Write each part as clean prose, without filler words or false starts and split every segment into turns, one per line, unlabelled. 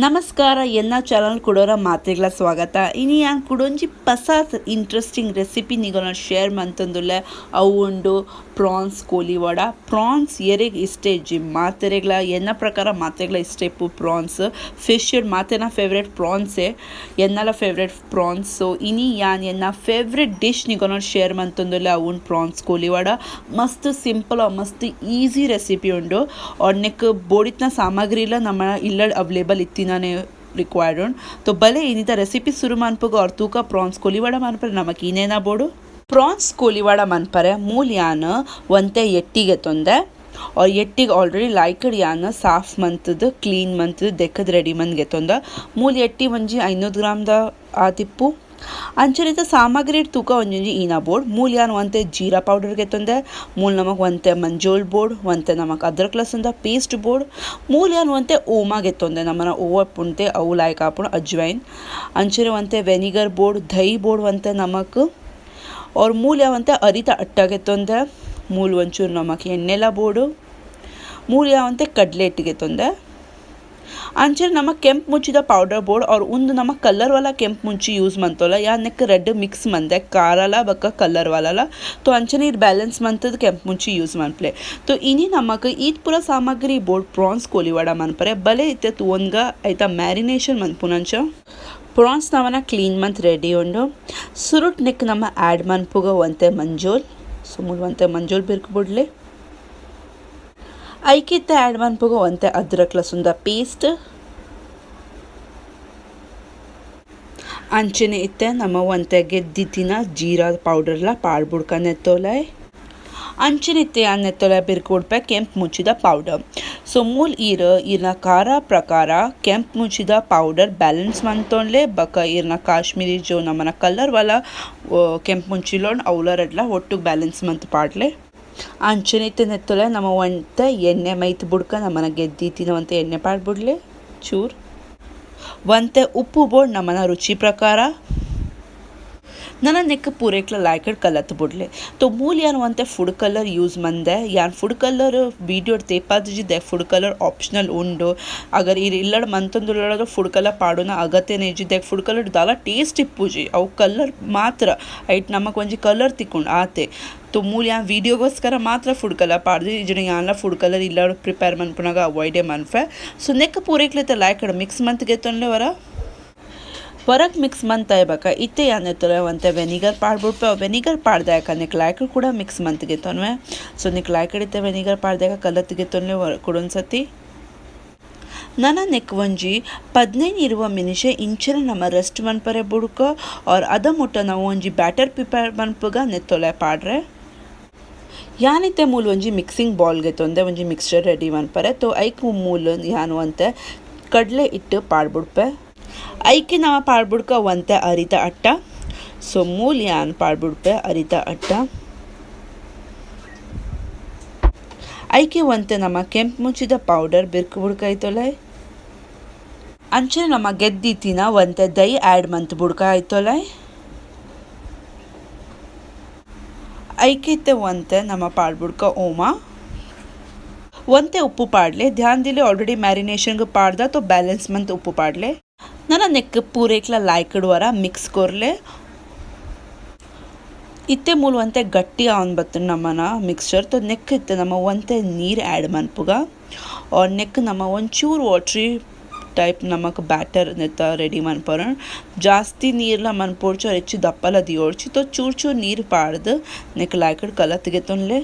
ನಮಸ್ಕಾರ ಎನ್ನ ಚಾನಲ್ ಕುಡೋರ ಮಾತೆಗ್ಲ ಸ್ವಾಗತ. ಇನಿ ಯಾನ್ ಕುಡೊಂಜಿ ಪಸ ಇಂಟ್ರೆಸ್ಟಿಂಗ್ ರೆಸಿಪಿ ನಿಗೋನ ಶೇರ್ ಮಂತೊಂದುಲ್ಲೆ. ಅವು ಉಂಡು ಪ್ರಾನ್ಸ್ ಕೋಲಿವಡ. ಪ್ರಾನ್ಸ್ ಎರೆಗ್ ಇಷ್ಟ ಇಜ್ಜಿ ಮಾತೆರೆಗ್ಲ, ಎನ್ನ ಪ್ರಕಾರ ಮಾತೆಗ್ಲ ಇಷ್ಟ ಇಪ್ಪು ಪ್ರಾನ್ಸ್. ಫಿಶ್ ಮಾತೆನ ಫೇವ್ರೇಟ್ ಪ್ರಾನ್ಸೇ, ಎನ್ನಲ ಫೇವ್ರೇಟ್ ಪ್ರಾನ್ಸ್. ಸೊ ಇನಿ ಯಾನ್ ಎನ್ನ ಫೇವ್ರೇಟ್ ಡಿಶ್ ನಿಗೋನ ಶೇರ್ ಮಂತೊಂದುಲ್ಲೆ, ಅವು ಉಂಡು ಪ್ರಾನ್ಸ್ ಕೋಲಿವಡ. ಮಸ್ತ್ ಸಿಂಪಲ್ ಮಸ್ತ್ ಈಸಿ ರೆಸಿಪಿ ಉಂಡು. ನೆಕ್ ಬೋಡಿತ್ನ ಸಾಮಗ್ರಿಲ ನಮ್ಮ ಇಲ್ಲ ಅವೈಲೇಬಲ್ ಇತ್ತಿನಾನೆ ರಿಕ್ವೈರ್ಡ್ ಉಂಡು. ತೋ ಬಲೆ ಇನ್ನಿತ ರೆಸಿಪಿ ಸುರು ಮನ್ಪುಗ ಅವ್ರ ತೂಕ ಪ್ರಾನ್ಸ್ ಕೋಲಿವಡ ಮನ್ಪರೆ ನಮಕ್ ಏನೇನ ಬೋಡು. ಪ್ರಾನ್ಸ್ ಕೋಲಿವಡ ಮನ್ಪರೆ ಮೂಲ್ ಯಾನ್ ಒಂತೆ ಎಟ್ಟಿಗೆ ತೊಂದೆ. ಅವ್ರ ಎಟ್ಟಿಗೆ ಆಲ್ರೆಡಿ ಲೈಕಡ್ ಯಾನ್ ಸಾಫ್ ಮಂತದ ಕ್ಲೀನ್ ಮಂತದ ದೆಕ್ಕದ ರೆಡಿ ಮಂದ್ಗೆ ತೊಂದ. ಮೂಲ್ ಎಟ್ಟಿ ಒಂಜಿ 500 ಗ್ರಾಮ್ದ ಆತಿಪ್ಪು. ಅಂಚನೆ ಸಾಮಗ್ರಿ ತೂಕ ಒಂಜೊಂಜಿ ಈನ ಬೋರ್ಡ್. ಮೂಲ್ ಯಾನ್ ಒಂತೆ ಜೀರಾ ಪೌಡರ್ಗೆ ತೊಂದೆ, ಮೂಲ್ ನಮಕ್ ಒಂತೆ ಮಂಜೋಲ್ ಬೋರ್ಡ್, ಒಂತೆ ನಮಕ್ ಅದ್ರಕ್ ಲಸಂದ ಪೇಸ್ಟ್ ಬೋರ್ಡ್, ಮೂಲ್ ಯಾನ್ ಒಂತೆ ಓಮಾಗೆ ತೊಂದೆ, ನಮ್ಮನ ಓವ ಪುಂಟೆ ಅವು ಲಾಯ್ಕ್ ಆಪುಂಡು ಅಜ್ವೈನ್. ಅಂಚನೆ ಒಂತೆ ವೆನಿಗರ್ ಬೋರ್ಡ್, ದಹಿ ಬೋರ್ಡ್ ಒಂತೆ ನಮಕ್. ಅವ್ರ ಮೂಲ್ ಯಾವಂತೆ ಅರಿತ ಅಟ್ಟಾಗೆ ತೊಂದೆ, ಮೂಲ್ ಒಂಚೂರು ನಮಕ್ ಎಣ್ಣೆಲ ಬೋರ್ಡು, ಮೂಲ್ ಯಾವಂತೆ ಕಡಲೆ ಹಿಟ್ಟಿಗೆ ತೊಂದೆ. ಅಂಚನೆ ನಮ್ಮ ಕೆಂಪು ಮುಂಚಿದ ಪೌಡರ್ ಬೋರ್ಡ್. ಅವ್ರ ಒಂದು ನಮ್ಮ ಕಲರ್ ವಾಲ ಕೆಂಪು ಮುಂಚಿ ಯೂಸ್ ಮಂತೋಲ್ಲ, ಯಾ ನೆಕ್ ರೆಡ್ ಮಿಕ್ಸ್ ಮಂದೆ ಖಾರಲ ಬಕ್ಕ ಕಲರ್ ವಾಲಲ. ತೋ ಅಂಚನೆ ಇದು ಬ್ಯಾಲೆನ್ಸ್ ಮಂತದ ಕೆಂಪು ಮುಂಚಿ ಯೂಸ್ ಮನ್ಪ್ಲೆ. ತೋ ಇನಿ ನಮಕ್ ಈತ್ ಪೂರ ಸಾಮಗ್ರಿ ಬೋರ್ಡ್ ಪ್ರಾನ್ಸ್ ಕೋಲಿವಡ ಮನ್ಪರೆ. ಬಲೆ ಇತ್ತೆ ತೂವೊನ್ಗ ಐತ ಮ್ಯಾರಿನೇಷನ್ ಮನ್ಪುನಂಚ. ಪ್ರಾನ್ಸ್ ನಮನ ಕ್ಲೀನ್ ಮಂತ್ ರೆಡಿ ಉಂಡು. ಸುರುಟ್ ನೆಕ್ ನಮ್ಮ ಆ್ಯಡ್ ಮನ್ಪುಗ ಒಂತೆ ಮಂಜೋಲ್. ಸೊ ಮೂಲ್ ಒಂತೆ ಮಂಜೋಲ್ ಬಿರ್ಕು ಬುಡ್ಲೆ. ಐಕಿತ್ತ ಆ್ಯಡ್ ಮನ್ಪುಗ ಒಂತೆ ಅದ್ರಕ್ ಲಸುಂದ ಪೇಸ್ಟ್. ಅಂಚನೆ ಇತ್ತೆ ನಮ್ಮ ಒಂತೆ ಗೆದ್ದಿತ್ತಿನ ಜೀರಾ ಪೌಡರ್ಲ ಪಾಡ್ಬುಡ್ಕ ನೆತ್ತೋಲೆ. ಅಂಚನೆ ಇತ್ತೆ ನೆತ್ತೊಲೆ ಬಿರ್ಕು ಬುಡ್ಪೆ ಕೆಂಪು ಮುಚ್ಚಿದ ಪೌಡರ್. ಸೊ ಮೂಲ್ ಈರ್ ಈರ್ನ ಖಾರ ಪ್ರಕಾರ ಕೆಂಪು ಮುಚ್ಚಿದ ಪೌಡರ್ ಬ್ಯಾಲೆನ್ಸ್ ಮಂತೊಂಡ್ಲೆ ಬಕ ಈರ್ನ ಕಾಶ್ಮೀರಿ ಜೋ ನಮ್ಮನ ಕಲರ್ ವಾಲ ಕೆಂಪು ಮುಂಚಿಲೋಂಡ್ ಅವಲ ರಡ್ಲ ಒಟ್ಟು ಬ್ಯಾಲೆನ್ಸ್ ಮಂತ್ ಪಾಡ್ಲೆ. ಅಂಚನೆ ಇತ್ತೆ ನೆತ್ತೊಲೆ ನಮ್ಮ ಒಂತೆ ಎಣ್ಣೆ ಮೈತ್ ಬುಡ್ಕ ನಮ್ಮನ ಗೆದ್ದಿತ್ತಿನ ಒಂತೆ ಎಣ್ಣೆ ಪಾಡ್ಬುಡ್ಲೆ ಚೂರ್. ಒಂತೆ ಉಪ್ಪು ಬೋರ್ಡ್ ನಮ್ಮನ ರುಚಿ ಪ್ರಕಾರ. ನನ್ನ ನೆಕ್ ಪೂರೇಕ್ಲ ಲಾಯ್ಕಡ್ ಕಲತ್ ಬುಡ್ಲೆ. ತೋ ಮೂಲ್ ಯಾನ್ ಒಂತೆ ಫುಡ್ ಕಲರ್ ಯೂಸ್ ಮಂದೆ. ಯಾನ್ ಫುಡ್ ಕಲರ್ ವೀಡಿಯೋ ತೇಪಾದಿದೆ, ಫುಡ್ ಕಲರ್ ಆಪ್ಷನಲ್ ಉಂಡು. ಅಗರ್ ಇರ್ ಇಲ್ಲಡ್ ಮಂತೊಂದುಲ್ಲಡ ಫುಡ್ ಕಲರ್ ಪಾಡುನ ಅಗತ್ಯನೇ ಇಜ್ಜಿ. ಫುಡ್ ಕಲರ್ ದಾಲ ಟೇಸ್ಟ್ ಇಪ್ಪುಜಿ, ಅವು ಕಲರ್ ಮಾತ್ರ ಐಟ್ ನಮಕ್ ಒಂಜಿ ಕಲರ್ ತಿಕ್ಕುಂಡು ಆತೆ. ತೋ ಮೂಲ್ ಯಾನ್ ವೀಡಿಯೋಗೋಸ್ಕರ ಮಾತ್ರ ಫುಡ್ ಕಲರ್ ಪಾಡ್ದು ಇಜ್ಜಿಡ ಯಾನ್ಲ ಫುಡ್ ಕಲರ್ ಇಲ್ಲ ಪ್ರಿಪೇರ್ ಮನ್ಪುನಾಗ ಅವಾಯ್ಡೇ ಮನ್ಪೆ. ಸೊ ನೆಕ್ ಪೂರೇಕ್ಲ ಲಾಯ್ಕಡ್ ಮಿಕ್ಸ್ ಮಂತ್ಗೆ ತೊಂದ್ರೆ ವರ ಹೊರಗೆ ಮಿಕ್ಸ್ ಮಂತ ಇಬಕ ಇತ್ತೆ ಯಾನೆತ್ತೊಲೆ ಒಂತೆ ವೆನಿಗರ್ ಪಾಡ್ಬಿಡ್ಪೆ. ವೆನಿಗರ್ ಪಾಡ್ದಾಕ ನೆಕ್ ಲಾಯ್ಕಡ್ ಕೂಡ ಮಿಕ್ಸ್ ಮಂತ್ಗೆ ತೊನ್ವೆ. ಸೊ ನೆಕ್ ಲಾಯ್ಕಡ್ ಇತ್ತೆ ವೆನಿಗರ್ ಪಾಡ್ದಾಗ ಕಲತ್ಗೆ ತೊನ್ಲೆ ಕೊಡೊನ್ಸತಿ. ನನ್ನ ನೆಕ್ ಒಂಜಿ 15-20 ಮಿನಿಷೆ ಇಂಚನೆ ನಮ್ಮ ರೆಸ್ಟ್ ಮನ್ಪರೆ ಬುಡ್ಕ. ಆರ್ ಅದ ಮುಟ್ಟ ನಾವು ಒಂಜಿ ಬ್ಯಾಟರ್ ಪ್ರಿಪೇರ್ ಮನ್ಪುಗ ನೆತ್ತೊಲೆ ಪಾಡ್ರೆ. ಯಾನಿತ್ತೆ ಮೂಲ್ ಒಂಜಿ ಮಿಕ್ಸಿಂಗ್ ಬೌಲ್ಗೆ ತೊಂದೆ ಒಂಜಿ ಮಿಕ್ಸ್ಚರ್ ರೆಡಿ ಮನ್ಪರೆ. ತೋ ಐಕ್ ಮೂಲ್ ಯಾನು ಅಂತೆ ಕಡಲೆ ಹಿಟ್ಟು ಪಾಡ್ಬಿಡ್ಪೆ. ಐಕೆ ನವ ಪಾಡ್ಬುಡ್ಕ ಒಂತೆ ಅರಿತ ಅಟ್ಟ. ಸೊ ಮೂಲ್ ಯಾನ್ ಪಾಡ್ಬುಡ್ಪೆ ಅರಿತ ಅಟ್ಟ. ಐಕೆ ಒಂತೆ ನಮ್ಮ ಕೆಂಪು ಮುಚ್ಚಿದ ಪೌಡರ್ ಬಿರ್ಕು ಬುಡ್ಕ ಐತೊಲೆ. ಅಂಚನೆ ನಮ್ಮ ಗೆದ್ದಿತ್ತಿನ ಒಂತೆ ದಹಿ ಆ್ಯಡ್ ಮಂತ್ ಬುಡ್ಕ ಐತೊಲೆ. ಐಕೆ ಒಂತೆ ನಮ್ಮ ಪಾಡ್ಬುಡ್ಕ ಓಮ, ಒಂತೆ ಉಪ್ಪು ಪಾಡ್ಲೆ. ಧ್ಯಾನ್ ದಿಲೆ ಆಲ್ರೆಡಿ ಮ್ಯಾರಿನೇಷನ್ಗೆ ಪಾಡ್ದ, ತೋ ಬ್ಯಾಲೆನ್ಸ್ ಮಂತ್ ಉಪ್ಪು ಪಾಡ್ಲೆ. ನನ್ನ ನೆಕ್ ಪೂರೇಕ್ಲ ಲಾಯ್ಕಡ್ ವರ ಮಿಕ್ಸ್ ಕೊರ್ಲೆ. ಇತ್ತೆ ಮೂಲ್ ಒಂತೆ ಗಟ್ಟಿ ಆವನ್ ಬತ್ತು ನಮ್ಮನ ಮಿಕ್ಸ್ಚರ್. ತೋ ನೆಕ್ ಇತ್ತೆ ನಮ್ಮ ಒಂತೆ ನೀರು ಆ್ಯಡ್ ಮನ್ಪುಗ. ಆರ್ ನೆಕ್ ನಮ್ಮ ಒಂಚೂರು ವಾಟ್ರಿ ಟೈಪ್ ನಮಕ್ ಬ್ಯಾಟರ್ ನೆತ್ತ ರೆಡಿ ಮನ್ಪರ. ಜಾಸ್ತಿ ನೀರ್ಲ ಮನ್ಪೊಡ್ಚಿ ಅವ್ರು ಹೆಚ್ಚು ದಪ್ಪಲ ದಿಯೋಡ್ಚಿ. ತೋ ಚೂರು ಚೂರು ನೀರು ಪಾಡ್ದು ನೆಕ್ ಲಾಯ್ಕಡ್ ಕಲತ್ಗೆ ತೊನ್ಲೆ.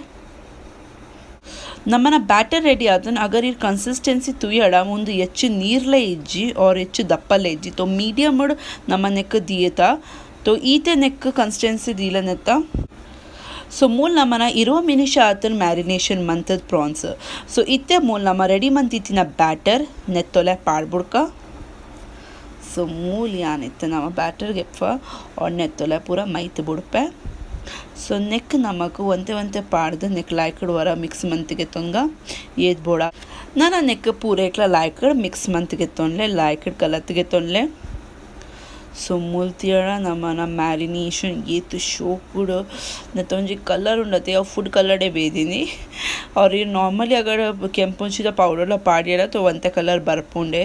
ನಮ್ಮನ ಬ್ಯಾಟರ್ ರೆಡಿ ಆತನ. ಅಗರ್ ಈ ಕನ್ಸಿಸ್ಟೆನ್ಸಿ ತುಯ್ಯಡ ಒಂದು ಹೆಚ್ಚು ನೀರ್ಲೆ ಇಜ್ಜಿ ಆರ್ ಹೆಚ್ಚು ದಪ್ಪಲೆ ಇಜ್ಜಿ. ತೋ ಮೀಡಿಯಮ್ ನಮ್ಮ ನೆಕ್ ದಿಯೇತ. ತೋ ಈತೆ ನೆಕ್ ಕನ್ಸಿಸ್ಟೆನ್ಸಿ ದೀಲನೆತ್ತ. ಸೊ ಮೂಲ್ ನಮ್ಮನ 20 ಮಿನಿಷ ಆತನ ಮ್ಯಾರಿನೇಷನ್ ಮಂತದ ಪ್ರಾನ್ಸ್. ಸೊ ಇತ್ತೆ ಮೂಲ್ ನಮ್ಮ ರೆಡಿ ಮಂತಿತ್ತಿನ ಬ್ಯಾಟರ್ ನೆತ್ತೊಲೆ ಪಾಡ್ಬುಡ್ಕ. ಸೊ ಮೂಲ್ ಯಾನ್ ಇತ್ತೆ ನಮ್ಮ ಬ್ಯಾಟರ್ಗೆ ಎಪ್ಪ ಆರ್ ನೆತ್ತೊಲೆ ಪೂರ ಮೈತ್ ಬುಡ್ಪೆ. ಸೊ ನೆಕ್ ನಮಕ್ ಒಂತೆ ಒಂತೆ ಪಾಡ್ದು ನೆಕ್ ಲಾಯ್ಕಡ್ ವರ ಮಿಕ್ಸ್ ಮಂತಿಗೆ ತೊಂಗ ಏದ್ ಬೋಡ. ನನ್ನ ನೆಕ್ ಪೂರೇಕ್ಲ ಲಾಯ್ಕಡ್ ಮಿಕ್ಸ್ ಮಂತಿಗೆ ತೊನ್ಲೆ ಲಾಯ್ಕಡ್ ಕಲತ್ಗೆ ತೊನ್ಲೆ. ಸೊ ಮುಲ್ತಿಯಡ ನಮನ ಮ್ಯಾರಿನೇಷನ್ ಏತ್ ಶೋಕುಡು ನೆತ್ತ ಒಂಜಿ ಕಲರ್ ಉಂಡತೆ ಅವು ಫುಡ್ ಕಲರ್ಡೇ ಬೈದಿನಿ. ಆರ್ ಈ ನಾರ್ಮಲಿ ಅಗಡ ಕೆಂಪುಂಚಿದ ಪೌಡರ್ಲ ಪಾಡ್ಯೆಡ ತೋ ಒಂತೆ ಕಲರ್ ಬರ್ಪುಂಡೆ.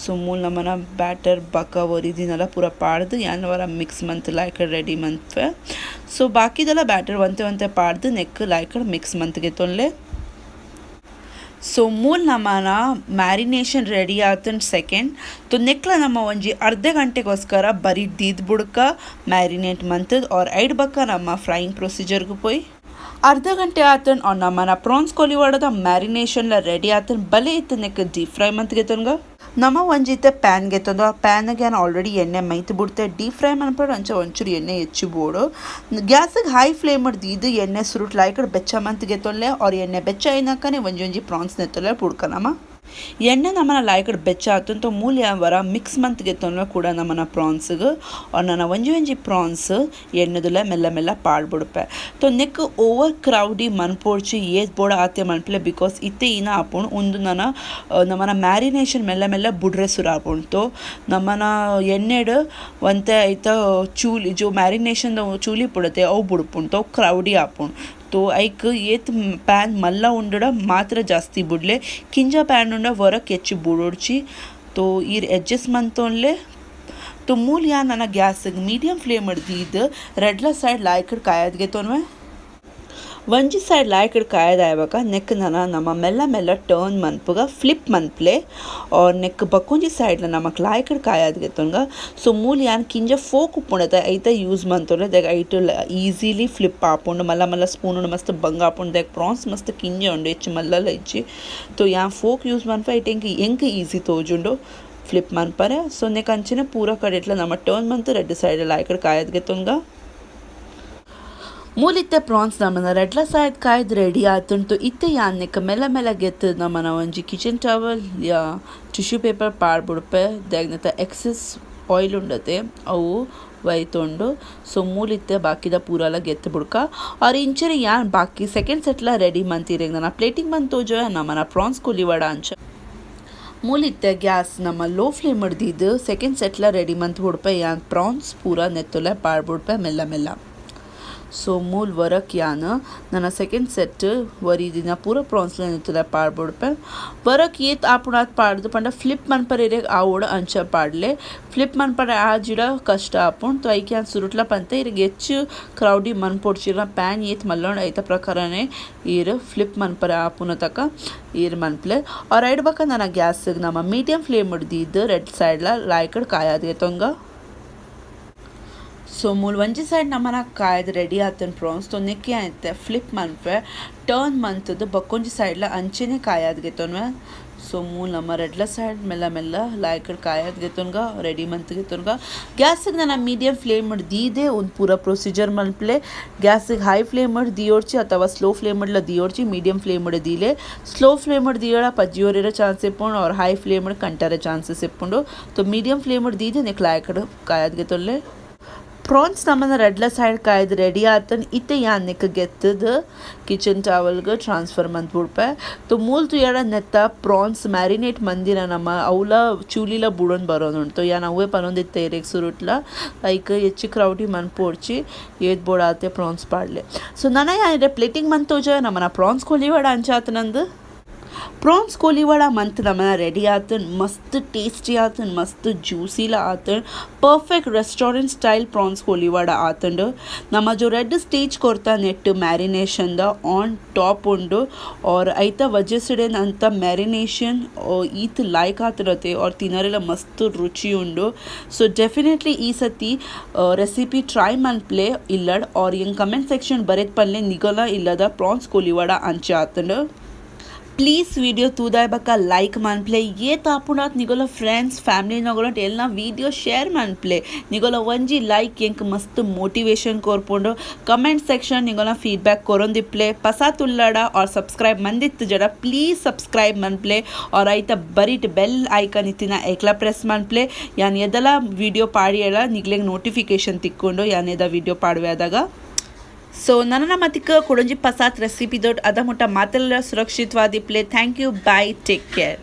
ಸೊ ಮೂಲು ನಮನ ಬ್ಯಾಟರ್ ಬಕ ಒರಿದಿನಲ ಪೂರ ಪಾಡ್ದ್ ಯಾನ್ ಒರ ಮಿಕ್ಸ್ ಮಂತ್ ಲಾಯ್ಕ್ ರೆಡಿ ಮನ್ಪುವೆ. ಸೊ ಬಾಕಿದಲ ಬ್ಯಾಟರ್ ಒಂತೆ ಒಂತೆ ಪಾಡ್ದ್ ನೆಕ್ಕ್ ಲಾಯ್ಕ್ ಮಿಕ್ಸ್ ಮಂತ್ ಗೆತೊನ್ಲೆ. ಸೊ ಮೂಲು ನಮನ ಮ್ಯಾರಿನೇಷನ್ ರೆಡಿ ಆತುಂಡ್ ಸೆಕೆಂಡ್ ತೋ ನೆಕ್ಲ ನಮ ಒಂಜಿ ಅರ್ಧ ಗಂಟೆಗೋಸ್ಕರ ಬರಿ ದೀದ್ ಬುಡ್ಕ ಮ್ಯಾರಿನೇಟ್ ಮಂತುದ್ ಆರ್ ಐಡ್ ಬೊಕ ನಮ ಫ್ರೈಯಿಂಗ್ ಪ್ರೊಸೀಜರ್ ಗ್ ಪೋಯಿ. ಅರ್ಧ ಗಂಟೆ ಆತುಂಡ್ ಆರ್ ನಮನ ಪ್ರಾನ್ಸ್ ಕೋಲಿವಾಡದ ಮ್ಯಾರಿನೇಷನ್ ಲ ರೆಡಿ ಆತುಂಡ್ ಬಲೆ ಇತ್ತೆ ನೆಕ್ಕ್ ಡೀಪ್ ಫ್ರೈ ಮಂತ್ ಗೆತೊನ್ಗ. ನಮ ಒಂಜಿ ಇತ್ತೆ ಪ್ಯಾನ್ ಗೆತೊಂದು ಆ ಪ್ಯಾನ್ ಗ್ ಯಾನ್ ಆಲ್ರೆಡಿ ಎಣ್ಣೆ ಮೈತ್ ಬುಡ್ತೆ. ಡೀಪ್ ಫ್ರೈ ಮನ್ಪೊಡು ಅಂಚ ಒಂಚೂರು ಎಣ್ಣೆ ಹೆಚ್ಚು ಬೋಡು. ಗ್ಯಾಸ್ ಗ್ ಹೈ ಫ್ಲೇಮ್ ಡ್ ದೀದ್ ಎಣ್ಣೆ ಸುರುಟ್ ಲಾಯ್ಕ್ ಬೆಚ್ಚ ಮಂತ್ ಗೆತೊನ್ಲೆ ಆರ್ ಎಣ್ಣೆ ಬೆಚ್ಚ ಆಯಿನಕನೆ ಒಂಜಿ ಒಂಜಿ ಪ್ರಾನ್ಸ್ ನೆತ್ತೊಲೆ ಬುಡ್ಕ ನಮ. ಎಣ್ಣೆ ನಮನ ಲಾಯ್ಕ್ ಬೆಚ್ಚ ಆತುಂಡು ಮೂಲು ಯಾನ್ ವರ ಮಿಕ್ಸ್ ಮಂತ್ ಗೆತೊನ್ವೆ ಕೂಡ ನಮನ ಪ್ರಾನ್ಸ್ ಗ್ ಆರ್ ನನ ಒಂಜಿ ಒಂಜಿ ಪ್ರಾನ್ಸ್ ಎಣ್ಣೆದುಲ ಮೆಲ್ಲ ಮೆಲ್ಲ ಪಾಡ್ ಬುಡ್ಪೆ. ತೋ ನೆಕ್ಕ್ ಓವರ್ ಕ್ರೌಡಿ ಮನ್ಪೊಡ್ಚಿ ಏತ್ ಬೋಡ ಆತೆ ಮನ್ಪುಲೆ ಬಿಕಾಸ್ ಇತ್ತೆ ಇನ ಆಪುಂಡು ಉಂದು ನನ ನಮನ ಮ್ಯಾರಿನೇಷನ್ ಮೆಲ್ಲ ಮೆಲ್ಲ ಬುಡ್ರೆ ಸುರು ಆಪುಂಡು. ತೋ ನಮನ ಎಣ್ಣೆಡ್ ಒಂತೆ ಐತ ಚೂಲಿ ಜೋ ಮ್ಯಾರಿನೇಷನ್ ದ ಚೂಲಿ ಪುಡತೆ ಅವು ಬುಡ್ಪುಂಡು ತೋ ಕ್ರೌಡಿ ಆಪುಂಡು. ತೋ ಐಕ್ ಏತ್ ಪ್ಯಾನ್ ಮಲ್ಲ ಉಂಡುಡ ಮಾತ್ರ ಜಾಸ್ತಿ ಬುಡ್ಲೆ ಕಿಂಜ ಪ್ಯಾನ್ ಉಂಡ ವರಕ್ ಹೆಚ್ಚು ಬುಡೊಡ್ಚಿ. ತೋ ಈರ್ ಅಡ್ಜಸ್ಟ್ ಮಂತೊನ್ಲೆ. ತೋ ಮೂಲು ಯಾನ್ ನನ ಗ್ಯಾಸ್ ಗ್ ಮೀಡಿಯಂ ಫ್ಲೇಮ್ ಡ್ ದೀದ್ ರಡ್ಲ ಸೈಡ್ ಲಾಯ್ಕ್ ಡ್ ಕಾಯದ್ ಗೆತೊನ್ವೆ. ಒಂಜಿ ಸೈಡ್ ಲಾಯ್ಕ್ ಡ್ ಕಾಯದ್ ಆಯಿಬೊಕ ನೆಕ್ಕ್ ನನ ನಮ ಮೆಲ್ಲ ಮೆಲ್ಲ ಟರ್ನ್ ಮನ್ಪುಗ ಫ್ಲಿಪ್ ಮನ್ಪುಲೆ ಆರ್ ನೆಕ್ಕ್ ಬಕೊಂಜಿ ಸೈಡ್ ಲ ನಮಕ್ ಲಾಯ್ಕ್ ಡ್ ಕಾಯದ್ ಗೆತೊನ್ಗ. ಸೊ ಮೂಲು ಯಾನ್ ಕಿಂಜ ಫೋಕ್ ಉಪ್ಪುಂಡತ ಐತ ಯೂಸ್ ಮಂತೊನ್ಲೆ ದಾಯೆಗ್ ಐಟ್ ಈಸಿಲಿ ಫ್ಲಿಪ್ ಆಪುಂಡು ಮಲ್ಲ ಮಲ್ಲ ಸ್ಪೂನ್ ಉಂಡು ಮಸ್ತ್ ಬಂಗ ಆಪುಂಡು ದಾಯೆಗ್ ಪ್ರಾನ್ಸ್ ಮಸ್ತ್ ಕಿಂಜ ಉಂಡು ಹೆಚ್ಚು ಮಲ್ಲಲ ಇಜ್ಜಿ. ತೋ ಯಾನ್ ಫೋಕ್ ಯೂಸ್ ಮನ್ಪೆ ಐಟ್ ಎಂಕ್ ಎಂಕ್ ಈಸಿ ತೋಜುಂಡು ಫ್ಲಿಪ್ ಮನ್ಪರೆ. ಸೊ ನೆಕ್ಕ್ ಅಂಚನೆ ಪೂರ ಕಡೆಟ್ಲ ನಮ ಟರ್ನ್ ಮಂತ್ ರಡ್ಡ್ ಸೈಡ್ ಲಾಯ್ಕ್ ಡ್ ಕಾಯದ್ ಗೆತೊನ್ಗ. ಮೂಲಿತ್ತೆ ಪ್ರಾನ್ಸ್ ನಮನ ರಡ್ಲ ಸೈಡ್ ಕಾಯ್ದ್ ರೆಡಿ ಆತುಂಡು. ಇತ್ತೆ ಯಾನ್ ನೆಕ್ಕ್ ಮೆಲ್ಲ ಮೆಲ್ಲ ಗೆತ್ತ್ ನಮನ ಒಂಜಿ ಕಿಚನ್ ಟವಲ್ ಯಾ ಟಿಶ್ಯೂ ಪೇಪರ್ ಪಾಡ್ ಬುಡ್ಪೆ ದಾಯೆಗ್ ನೆತ್ತ ಎಕ್ಸೆಸ್ ಆಯಿಲ್ ಉಂಡತೆ ಅವು ವೈತೊಂಡು. ಸೊ ಮೂಲಿತ್ತೆ ಬಾಕಿದ ಪೂರಲ ಗೆತ್ತ್ ಬುಡ್ಕ ಆರ್ ಇಂಚನೆ ಯಾನ್ ಬಾಕಿ ಸೆಕೆಂಡ್ ಸೆಟ್ ಲ ರೆಡಿ ಮಂತಿರೆಗ್ ನನ ಪ್ಲೇಟಿಂಗ್ ಮಂತ್ ತೋಜೊಯ ನಮನ ಪ್ರಾನ್ಸ್ ಕೋಲಿವಡ ಅಂಚ. ಮೂಲಿತ್ತೆ ಗ್ಯಾಸ್ ನಮ ಲೋ ಫ್ಲೇಮ್ ದೀದ್ ಸೆಕೆಂಡ್ ಸೆಟ್ ಲ ರೆಡಿ ಮಂತ್ ಬುಡ್ಪೆ ಯಾನ್ ಪ್ರಾನ್ಸ್ ಪೂರ ನೆತ್ತೊಲೆ ಪಾಡ್ ಬುಡ್ಪೆ ಮೆಲ್ಲ ಮೆಲ್ಲ. ಸೊ ಮೂಲ್ ವರಕ್ ಯಾನ್ ನನ ಸೆಕೆಂಡ್ ಸೆಟ್ ವರಿ ದಿನ ಪೂರ ಪ್ರಾನ್ಸ್ ನೆತ್ತೊಲೆ ಪಾಡ್ ಬುಡ್ಪೆ. ವರಕ್ ಏತ್ ಆಪುಣಾತ್ ಪಾಡ್ದು ಪಂಡ ಫ್ಲಿಪ್ ಮನ್ಪರೆ ಆವೊಡು ಅಂಚ ಪಾಡ್ಲೆ. ಫ್ಲಿಪ್ ಮನ್ಪರೆ ಆಜಿಡ ಕಷ್ಟ ಆಪುಂಡು. ತೋ ಐಕ್ ಯಾನ್ ಸುರುಟ್ಲ ಪಂತೆ ಇರೆಗ್ ಹೆಚ್ಚು ಕ್ರೌಡಿ ಮನ್ಪೊಡ್ಚಿರ ಪ್ಯಾನ್ ಏತ್ ಮಲ್ಲೊಂಡು ಐತ ಪ್ರಕಾರನೆ ಈರ್ ಫ್ಲಿಪ್ ಮನ್ಪರೆ ಆಪುನ ತಕ ಈರ್ ಮನ್ಪುಲೆ. ಆರ್ ಐಡ್ ಬೊಕ ನನ ಗ್ಯಾಸ್ ನಮ ಮೀಡಿಯಂ ಫ್ಲೇಮ್ ದೀದ್ ರೆಡ್ ಸೈಡ್ ಲ ಲಾಯ್ಕ್ ಡ್ ಕಾಯದ್ ಗೆತೊಂಗ. ಸೊ ಮೂಲು ಒಂಜಿ ಸೈಡ್ ನಮನ ಕಾಯದ್ ರೆಡಿ ಆತುಂಡು ಪ್ರಾನ್ಸ್. ತೋ ನೆಕ್ಕ್ ಯಾನ್ ಇತ್ತೆ ಫ್ಲಿಪ್ ಮನ್ಪೆ ಟರ್ನ್ ಮಂತುದು ಬೊಕೊಂಜಿ ಸೈಡ್ ಲ ಅಂಚನೆ ಕಾಯದ್ ಗೆತೊನ್ವೆ. ಸೊ ಮೂಲು ನಮ ರಡ್ಲ ಸೈಡ್ ಮೆಲ್ಲ ಮೆಲ್ಲ ಲಾಯ್ಕ್ ಡ್ ಕಾಯದ್ ಗೆತೊನ್ಗ ರೆಡಿ ಮಂತ್ ಗೆತೊನ್ಗ. ಗ್ಯಾಸ್ ಗ್ ನನ ಮೀಡಿಯಂ ಫ್ಲೇಮ್ ಡ್ ದೀದೆ ಉಂದು ಪೂರ ಪ್ರೊಸೀಜರ್ ಮನ್ಪುಲೆ. ಗ್ಯಾಸ್ ಗ್ ಹೈ ಫ್ಲೇಮ್ ಡ್ ದಿಯೊಡ್ಚಿ ಅಥವಾ ಸ್ಲೋ ಫ್ಲೇಮ್ ಡ್ಲ ದಿಯೊಡ್ಚಿ ಮೀಡಿಯಂ ಫ್ಲೇಮ್ ಡ್ ದೀಲೆ. ಸ್ಲೋ ಫ್ಲೇಮ್ ಡ್ ದಿಯಡ ಪಜ್ಜಿ ಒರಿಯರೆ ಚಾನ್ಸ್ ಇಪ್ಪುಂಡು ಆರ್ ಹೈ ಫ್ಲೇಮ್ ಡ್ ಕಂಟರೆ ಚಾನ್ಸಸ್ ಇಪ್ಪುಂಡು. ತೋ ಮೀಡಿಯಂ ಫ್ಲೇಮ್ ಡ್ ದೀದೆ ನೆಕ್ಕ್ ಲಾಯ್ಕ್ ಡ್ ಕಾಯದ್ ಗೆತೊನ್ಲೆ. ಪ್ರಾನ್ಸ್ ನಮನ ರಡ್ಲ ಸೈಡ್ ಕಾಯ್ದ್ ರೆಡಿ ಆತುಂಡು. ಇತ್ತೆ ಯಾನ್ ನೆಕ್ಕ್ ಗೆತ್ತುದು ಕಿಚನ್ ಟವಲ್ ಗ್ ಟ್ರಾನ್ಸ್ಫರ್ ಮಂತ್ ಬುಡ್ಪೆ. ತೋ ಮೂಲು ತೂಯಡ ನೆತ್ತ ಪ್ರಾನ್ಸ್ ಮ್ಯಾರಿನೇಟ್ ಮಂದಿನ ನಮ ಅವ್ಲ ಚೂಲಿಲ ಬುಡೊಂದು ಬರೋದುಂಡು. ತೋ ಯಾನ್ ಅವ್ವೆ ಪನೊಂದಿತ್ತೆ ಇರೆಗ್ ಸುರುಟ್ಲ ಐಕ್ ಹೆಚ್ಚು ಕ್ರೌಡಿ ಮನ್ಪೊಡ್ಚಿ ಏತ್ ಬೋಡಾತೆ ಪ್ರಾನ್ಸ್ ಪಾಡ್ಲೆ. ಸೊ ನನ ಯಾನ್ ಇರೆ ಪ್ಲೇಟಿಂಗ್ ಮಂತ್ ತೋಜಾವೆ ನಮನ ಪ್ರಾನ್ಸ್ ಕೋಲಿವಡ ಅಂಚ ಆತುಂಡು. ಪ್ರಾನ್ಸ್ ಕೋಲಿವಡ ಮಂತ್ ನಮನ ರೆಡಿ ಆತುಂಡು. ಮಸ್ತ್ ಟೇಸ್ಟಿ ಆತುಂಡು ಮಸ್ತ್ ಜ್ಯೂಸಿಲ ಆತುಂಡು. ಪರ್ಫೆಕ್ಟ್ ರೆಸ್ಟೋರೆಂಟ್ ಸ್ಟೈಲ್ ಪ್ರಾನ್ಸ್ ಕೋಲಿವಡ ಆತುಂಡು. ನಮ ಜೋ ರೆಡ್ ಸ್ಟೇಜ್ ಕೊರ್ತ ನೆಟ್ ಮ್ಯಾರಿನೇಷನ್ the on top ಉಂಡು. ಆರ್ ಐತ ವಜೆಸಿಡೆನ್ ಅಂತ ಮ್ಯಾರಿನೇಷನ್ ಈತ್ ಲೈಕ್ ಆತುಂಡತೆ ಆರ್ ತಿನರೆಲ ಮಸ್ತ್ ರುಚಿ ಉಂಡು. ಸೊ ಡೆಫಿನೆಟ್ಲಿ ಈ ಸತಿ ರೆಸಿಪಿ ಟ್ರೈ ಮನ್ಪ್ಲೆ ಇಲ್ಲಡ್ ಆರ್ ಎಂಕ್ ಕಮೆಂಟ್ ಸೆಕ್ಷನ್ ಬರೆದ್ ಪನ್ಲೆ ನಿಗಲ ಇಲ್ಲದ ಪ್ರಾನ್ಸ್ ಕೋಲಿವಡ ಅಂಚ ಆತುಂಡು. ಪ್ಲೀಸ್ ವಿಡಿಯೋ ತೂದಾಯ್ ಬೊಕ ಲೈಕ್ ಮನ್ಪ್ಲೆ ಏತ್ ಆಪುಂಡಾತ್ ನಿಗೋಲ ಫ್ರೆಂಡ್ಸ್ ಫ್ಯಾಮಿಲಿ ನಗೋಲ ಎಲ್ನ ವಿಡಿಯೋ ಶೇರ್ ಮನ್ಪ್ಲೆ. ನಿಗೋಲ ಒಂಜಿ ಲೈಕ್ ಎಂಕ್ ಮಸ್ತ್ ಮೋಟಿವೇಶನ್ ಕೊರ್ಪುಂಡು. ಕಮೆಂಟ್ ಸೆಕ್ಷನ್ ನಿಗೋಲ ಫೀಡ್ಬ್ಯಾಕ್ ಕೊರೊಂದಿಪ್ಲೆ. ಪಸ ತುಲ್ಲಡ ಆರ್ ಸಬ್ಸ್ಕ್ರೈಬ್ ಮಂದಿತ್ತು ಜಡ ಪ್ಲೀಸ್ ಸಬ್ಸ್ಕ್ರೈಬ್ ಮನ್ಪ್ಲೆ. ಆರ್ ಐತ ಬರಿಟ್ ಬೆಲ್ ಐಕನ್ ಇತ್ತಿನ ಐಕ್ಲ ಪ್ರೆಸ್ ಮನ್ಪ್ಲೆ. ಯಾನ್ ಎದಲ ವಿಡಿಯೋ ಪಾಡಿಯಡ ನಿಗ್ಲೆಗ್ ನೋಟಿಫಿಕೇಶನ್ ತಿಕ್ಕೊಂಡು ಯಾನ್ ಎದ ವಿಡಿಯೋ ಪಾಡುವೆ ಆದಾಗ. ಸೊ ನನ್ನ ಮತಿಕ ಕುಡೊಂಜಿ ಪಸಾತ್ ರೆಸಿಪಿ ದೊಡ್ಡ ಅದ ಮುಟ್ಟ ಮಾತೆಲ್ಲ ಸುರಕ್ಷಿತವಾದಿಪ್ಲೆ. Thank you, bye, take care.